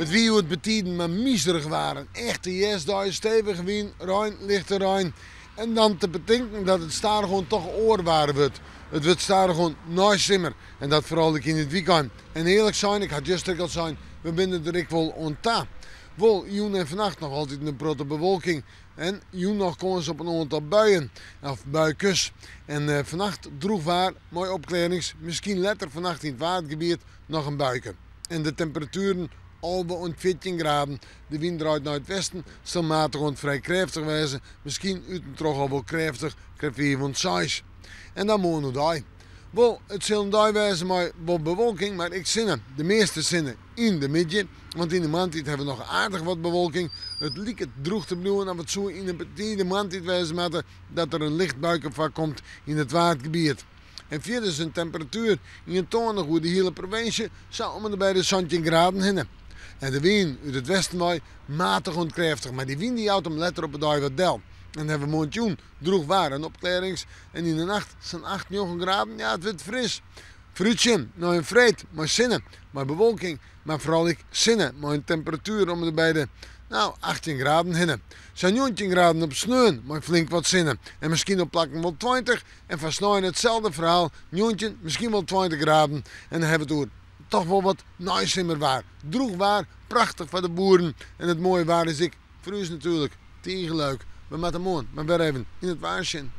It wie hjoed betiden mar mizerich waar. In echte hjerstdei, stevige wyn, rein, lichte rein. En dan te betinken dat it stadichoan toch oar waar wurdt. It wurdt stadichoan neisimmer en dat foaral ek yn it wykein. En earlik sein, ik ha it juster ek al sein, we binne der ek wol oan ta. Wol jûn en fannacht noch altyd in protte bewolking en jûn noch kâns op in oantal buien of buikes. En fannacht drûch waar mei opklearrings, miskien letter fannacht yn it Waadgebiet noch in buike. En de temperatueren 11 oant 14 graden. De wyn draait nei it westen, sil matich oant frij krêftich wêze, miskien út en troch al wol krêftich, krekt 5 oant 6. En dan moarn oerdei. Wol, it sil in dei wêze mei wol bewolking, mar ek sinne. De measte sinne yn de middei, want yn de moarntiid hawwe we noch aardich wat bewolking. It liket drûch te bliuwen, of it soe yn de betide moarntiid wêze moatte dat der in licht buike foarkomt yn it Waadgebiet. En fierders in temperatuer ientoanich oer de hiele provinsje, sa om en by de 17 graden hinne. En de wyn út it westen wei matich oant krêftich, mar dy wyn dy jout him letter op 'e dei wat del. En dan hawwe we moarntejûn drûch waar en opklearrings en yn de nacht sa'n 8, 9 graden. Ja, it wurdt fris. Foarútsjen nei in freed mei sinne, mei bewolking, mar foaral ek sinne mei in temperatuer om en by de, no, 18 graden hinne. Sa'n 19 graden op sneon mei flink wat sinne en miskien op plakken wol 20 en foar snein itselde ferhaal, 19, miskien wol 20 graden en dan hawwe we it oer toch wol wat neisimmerwaar. Drûch waar, prachtich foar de boeren en it moaie waar is ek foar ús natuerlik tige leuk. We moatte moarn mar wer even yn it waar sjen.